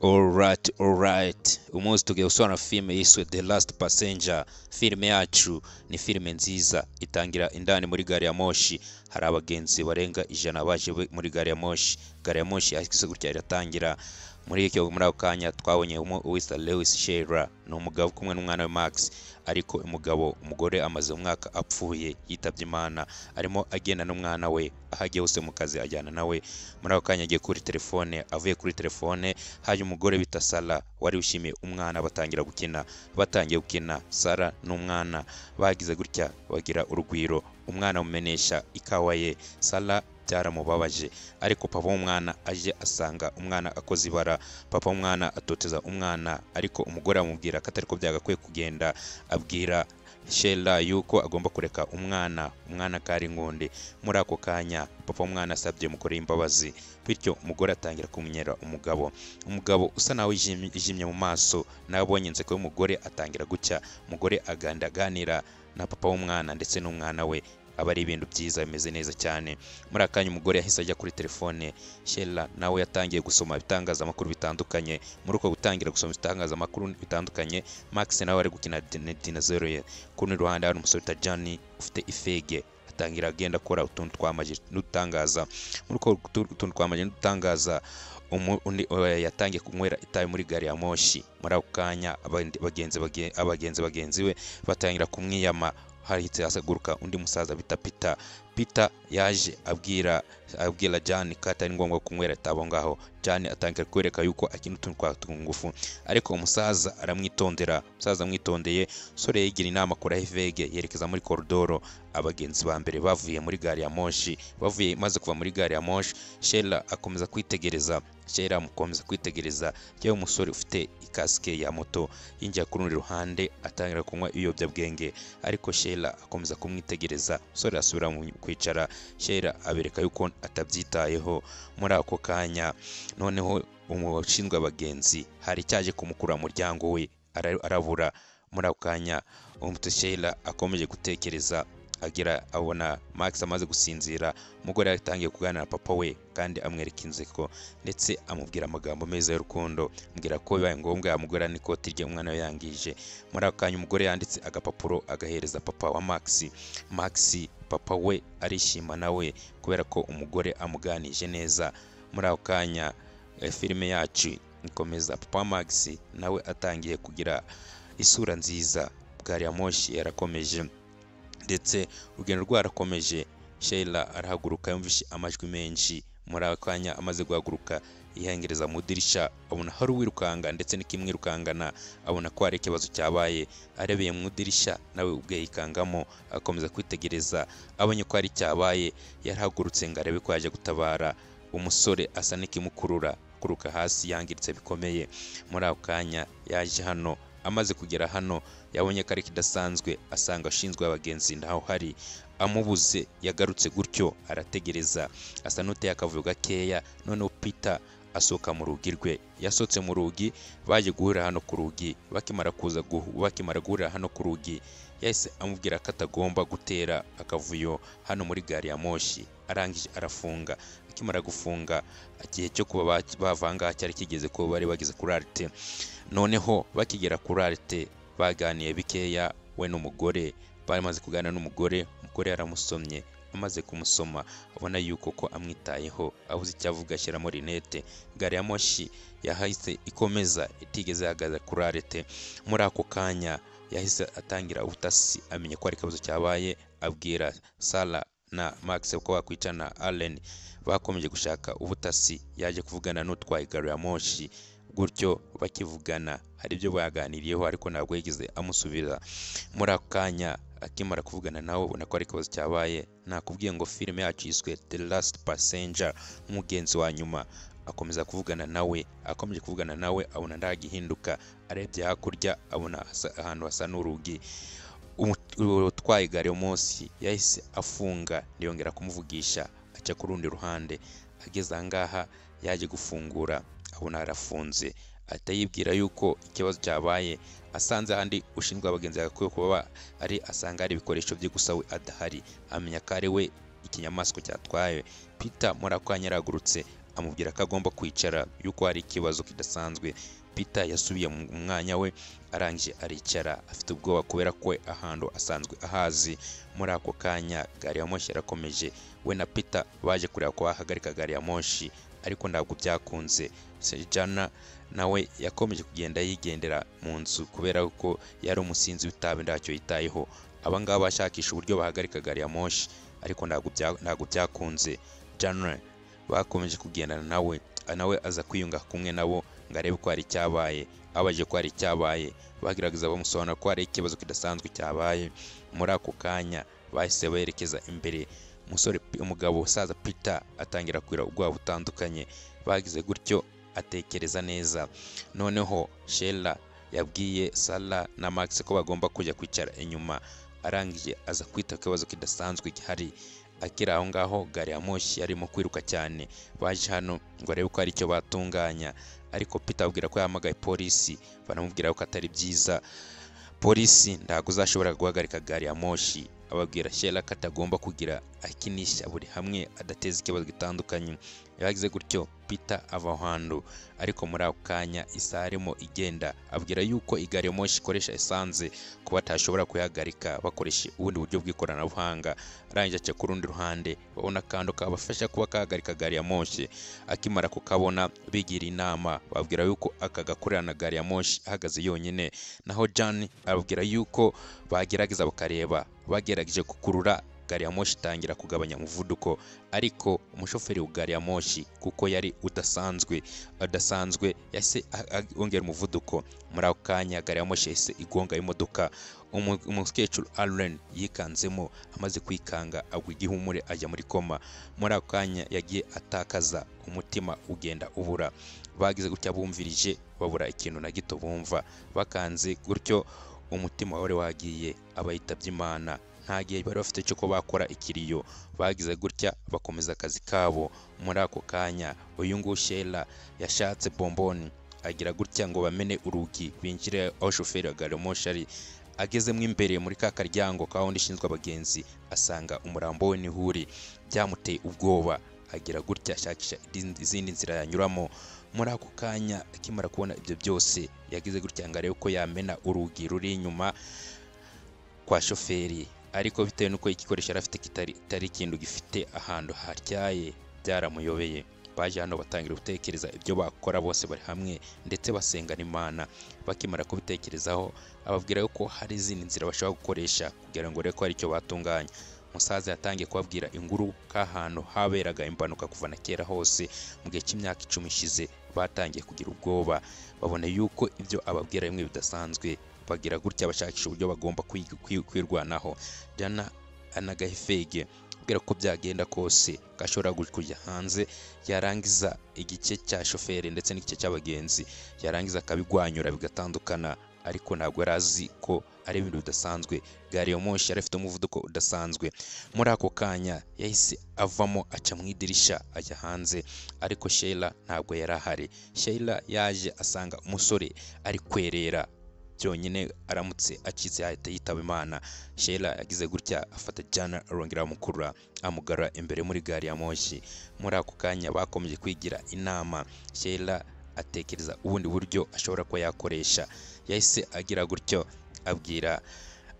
Alright, alright. Umunsi tugiye gusobanura filime yiswe The Last Passenger. Filime yacu ni filime nziza, itangira indani muri gari ya moshi. Hari abagenzi barenga 100 baje muri gari ya moshi. Gari ya moshi yahise gutya iratangira. Muri ako kanya twabonye uwitwa Lewis Shearer, ni umugabo kumwe n'umwana we Max, ariko umugabo umugore amaze umwaka apfuye, yitabye Imana. Arimo agenda n'umwana we, aho agiye hose mu kazi ajyana nawe. Muri ako kanya agiye kuri telefone, avuye kuri telefone haje umugore bita Sara wari wishimiye umwana, batangira gukina. Batangiye gukina, Sara n'umwana bagize gutya bagira urugwiro, umwana amumenesha ikawa ye. Sara byaramubabaje, ariko papa w'umwana aje asanga umwana akoze ibara. Papa w'umwana atoteza umwana, ariko umugore amubwira ko atari ko byagakwiye kugenda. Abwira Sheila yuko agomba kureka umwana, umwana akari ingundi. Muri ako kanya papa w'umwana asabye umugore imbabazi, bityo umugore atangira kumunyera umugabo. Umugabo usa nawe yijimye mu maso, nawe abonye inseko y'umugore atangira gucya. Umugore aganda aganira na papa w'umwana ndetse n'umwana we, aba ari ibintu byiza bimeze neza cyane. Muri akanya umugore yahise ajya kuri telefone. Sheila nawe yatangiye gusoma ibitangazamakuru bitandukanye. Muri uko gutangira gusoma ibitangazamakuru bitandukanye, Max nawe ari gukina dinozoro ye. Ku rundi ruhande hari umusore bita Johnny ufite ifege, atangira agenda akora utuntu twa maji n'udutangaza. Muri uko utuntu twa maji n'udutangaza, undi yatangiye kunywera itabi muri gari ya moshi. Muri ako kanya abagenzi bagenzi be batangira kumwiyama. Hahise haguruka undi musaza bita Peter. Peter yaje abwira Jan ko atari ngombwa kunywera itabi aho ngaho. Jan atangira kwereka yuko akina utuntu twa tungufu, ariko umusaza aramwitondera. Umusaza amwitondeye, sore yigira inama akora ivege yerekeza muri koridoro. Abagenzi ba mbere bavuye muri gari ya moshi, bavuye maze kuva muri gari ya moshi, Sheila akomeza kwitegereza. Sheila amukomeza kwitegereza yewe umusore ufite ikasike ya moto yinjiye ku rundi ruhande atangira kunywa ibiyobyabwenge, ariko Sheila akomeza kumwitegereza. Umusore asubira mu kwicara, Sheila abereka yuko atabyitayeho. Muri ako kanya noneho umushinzwe abagenzi hari cyaje kumukura mu muryango we arabura. Muri ako kanya Sheila akomeje gutekereza, agira abona Max amaze gusinzira. Umugore yatangiye kuganira na papa we kandi amwereka inzeko, ndetse amubwira amagambo meza y'urukundo, amubwira ko bibaye ngombwa yamugura n'ikoti rye umwana we yangije. Muri ako kanya umugore yanditse agapapuro agahereza papa wa Max. Max papa we arishima nawe kubera ko umugore amuganije neza. Muri ako kanya filime yacu ikomeza, papa wa Max nawe atangiye kugira isura nziza. Gari ya moshi yarakomeje ndetse urugendo rwarakomeje. Sheila arahaguruka yumvishe amajwi menshi. Muri ako kanya amaze guhaguruka yihengereza mu idirisha, abona hari uwirukanga ndetse n'ikimwirukangana, abona ko hari ikibazo cyabaye. Arebeye mu idirisha nawe ubwe yikangamo, akomeza kwitegereza, abonye ko hari cyabaye. Yarahagurutse ngo arebe ko yaje gutabara. Umusore asa n'ikimukurura kuruka hasi, yangiritse bikomeye. Muri ako kanya yaje hano, amaze kugera hano yabonye ko ari kidasanzwe, asanga ashinzwe abagenzi ndaho hari amubuze. Yagarutse gutyo arategereza, asa n'uteye akavuyo gakeya. Noneho Peter asohoka mu rugi rwe. Yasohotse mu rugi, baje guhurira hano ku rugi. Bakimara kuza bakimara guhurira hano ku rugi, yahise amubwira ko atagomba gutera akavuyo hano muri gari ya moshi. Arangije arafunga. Akimara gufunga, igihe cyo kuba bavanga cyari kigeze, ko bari bageze kuri arite. Noneho bakigera kuri arite baganiye bikeya we n'umugore. Bamaze kuganira n'umugore, umugore yaramusomye. Amaze kumusoma abona yuko ko amwitayeho, abuze icyo avuga ashyiramo rinete. Gari ya moshi yahise ikomeza itigeze ihagaze kuri arite. Muri ako kanya yahise atangira ubutasi, amenya ko hari ikibazo cyabaye, abwira Sara na Max ko bakwicana Allen. Bakomeje gushaka ubutasi, yaje kuvugana n'utwaye gari ya moshi. Gutyo bakivugana hari ibyo baganiriyeho, ariko ntabwo yigeze amusubiza. Muri ako kanya akimara kuvugana nawe ubona ko ari ikibazo cyabaye. Nakubwiye ngo filime yacu yiswe The Last Passenger, umugenzi wa nyuma. Akomeza kuvugana nawe, akomeje kuvugana nawe abona ntagihinduka. Arebye hakurya abona ahantu hasa n'urugi. Utwaye gari ya moshi yahise afunga, ntiyongera kumuvugisha, aca ku rundi ruhande. Ageze aha ngaha yaje gufungura, abona arafunze, ahita yibwira yuko ikibazo cyabaye. Asanze ahandi ushinzwe abagenzi yagakwiye kuba ari, asanga hari ibikoresho bye gusa we adahari, amenya ko ari we ikinyamaswa cyatwaye. Peter muri ako kanya yarahagurutse amubwira ko agomba kwicara yuko hari ikibazo kidasanzwe. Peter yasubiye mu mwanya we, arangije aricara afite ubwoba kubera ko ahantu asanzwe ahazi. Muri ako kanya gari ya moshi yarakomeje, we na Peter baje kureba ko bahagarika gari ya moshi, ariko ntabwo byakunze. Jana nawe yakomeje kugenda yigendera mu nzu kubera ko yari umusinzi w'itabi, ntacyo yitayeho. Aba ngaba bashakisha uburyo bahagarika gari ya moshi, ariko ntabwo byakunze. Jana bakomeje kugendana nawe, nawe aza kwiyunga kumwe nabo ngo arebe ko hari icyabaye. Abaje ko hari icyabaye, bagerageza bamusobanura ko hari ikibazo kidasanzwe cyabaye. Muri ako kanya bahise berekeza imbere, umusore umugabo usaza Peter atangira kurira ubwoba butandukanye. Bagize gutyo atekereza neza. Noneho Sheila yabwiye Sara na Max ko bagomba kujya kwicara inyuma, arangije aza kwita ku kibazo kidasanzwe gihari. Akiri aho ngaho gari ya moshi yarimo kwiruka cyane, baje hano ngo arebe ko hari icyo batunganya, ariko Peter ababwira ko yahamagaye polisi, banamubwira ko atari byiza, polisi ntabwo uzashobora guhagarika gari ya moshi. Ababwira Sheila ko atagomba kugira akinisha buri hamwe adateza ikibazo gitandukanye. Yagize gutyo Peter ava aho hantu, ariko muri ako kanya isaha arimo igenda, abwira yuko igari ya moshi ikoresha esanze, kuba atashobora kuyihagarika bakoresha ubundi buryo bw'ikoranabuhanga. Arangije aca ku rundi ruhande, babona akantu kabafasha kuba kahagarika gari ya moshi. Akimara kukabona bigira inama, babwira yuko aka gakorera na gari ya moshi ahagaze yonyine. Naho Jan ababwira yuko bagerageza bakareba, bagerageje gukurura gari ya moshi itangira kugabanya umuvuduko, ariko umushoferi wa gari ya moshi kuko yari udasanzwe yahise yongera umuvuduko. Muri ako kanya gari ya moshi yahise igonga imodoka. Umukecuru Allen yikanzemo, amaze kwikanga agwa igihumure ajya muri koma. Muri ako kanya yagiye atakaza umutima ugenda ubura. Bagize gutya bumvirije babura ikintu na gito bumva, bakanze gutyo umutima wari wagiye, abayitabye Imana. Nta gihe bari bafite cyo ko bakora ikiriyo, bagize gutya bakomeza akazi kabo. Muri ako kanya uyu nguyu Sheila yashatse bomboni, agira gutya ngo bamene urugi binjire aho shoferi wa gari ya moshi ari. Agezemo imbere muri ka karyango ka wundi ishinzwe abagenzi, asanga umurambo we niho uri. Byamuteye ubwoba, agira gutya ashakisha izindi nzira yanyuramo. Muri ako kanya akimara kubona ibyo byose, yagize gutya ngo arebe ko yamena urugi ruri inyuma kwa shoferi, ariko bitewe n'uko igikoresho yari afite kitari ikintu gifite ahantu hatyaye, byaramuyobeye. Baje hano batangira gutekereza ibyo bakora bose bari hamwe, ndetse basenga n'Imana. Bakimara kubitekerezaho ababwira ko hari izindi nzira bashobora gukoresha kugira ngo barebe ko hari icyo batunganya. Umusaza yatangiye kubabwira inkuru k'ahantu haberaga impanuka kuva na kera hose. Mu gihe cy'imyaka 10 ishize batangiye kugira ubwoba, babona yuko ibyo ababwira bimwe bidasanzwe. Bagira gutya bashakisha uburyo bagomba kwirwanaho. Jana anagahefege kubera ko byagenda kose gashobora kujya hanze, yarangiza igice cya shoferi ndetse n'igice cy'abagenzi, yarangiza akabigwanyura bigatandukana. Ariko ntabwo yari azi ko ari ibintu bidasanzwe. Gari ya moshi yari ifite umuvuduko udasanzwe. Muri ako kanya yahise avamo aca mu idirisha ajya hanze, ariko Sheila ntabwo yari ahari. Sheila yaje asanga umusore ari kwerera byonyine, aramutse acitse yahita yitaba Imana. Sheila yagize gutya afata Jana arongera amukurura amugarura imbere muri gari ya moshi. Muri ako kanya bakomeje kwigira inama. Sheila atekereza ubundi buryo ashobora kuba yakoresha. Yahise agira gutyo abwira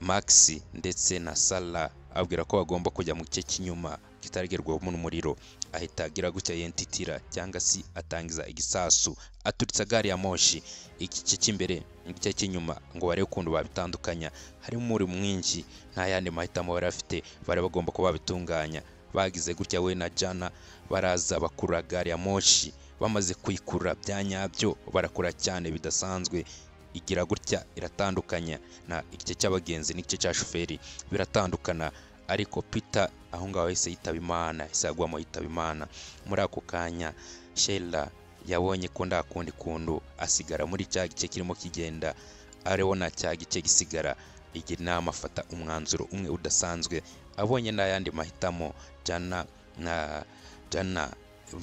Max ndetse na Sara, abwira ko bagomba kujya mu gice cy'inyuma kitagerwamo n'umuriro. Ahita agira gutya yentitira cyangwa se atangiza igisasu, aturitsa gari ya moshi igice cy'imbere n'igice cy'inyuma ngo barebe ukuntu babitandukanya. Harimo umuriro mwinshi, nta yandi mahitamo bari bafite, bari bagomba kuba babitunganya. Bagize gutya we na Jana baraza bakurura gari ya moshi. Bamaze kuyikurura bya nyabyo, barakura cyane bidasanzwe. Igira gutya iratandukanya na igice cy'abagenzi n'igice cya shoferi biratandukana, ariko Peter aho ngaho yahise yitaba Imana, yahise agwamo yitaba Imana. Muri ako kanya Sheila yabonye ko nta kundi kuntu, asigara muri cya gice kirimo kigenda, arabona cya gice gisigara. Igira inama, afata umwanzuro umwe udasanzwe. Abonye n'ayandi mahitamo, Jana na Jana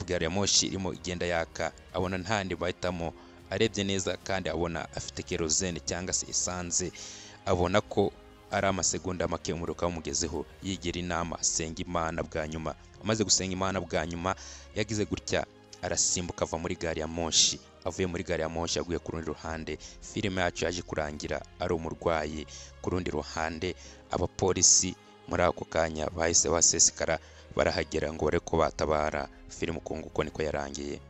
gari ya moshi irimo igenda yaka, abona ntandi bahitamo. Arebye neza kandi abona afite kerosene cyangwa se esanze, abona ko ari amasegonda make umuriro ukamugezeho. Yigira inama, asenga Imana bwa nyuma. Amaze gusenga Imana bwa nyuma, yagize gutya Arasimbuka ava muri gari ya moshi. Avuye muri gari ya moshi aguye ku rundi ruhande. Filime yacu yaje kurangira ari umurwayi. Ku rundi ruhande, abapolisi muri ako kanya bahise basesekara barahagera ngo bare ko batabara. Filime uko nguko niko yarangiye.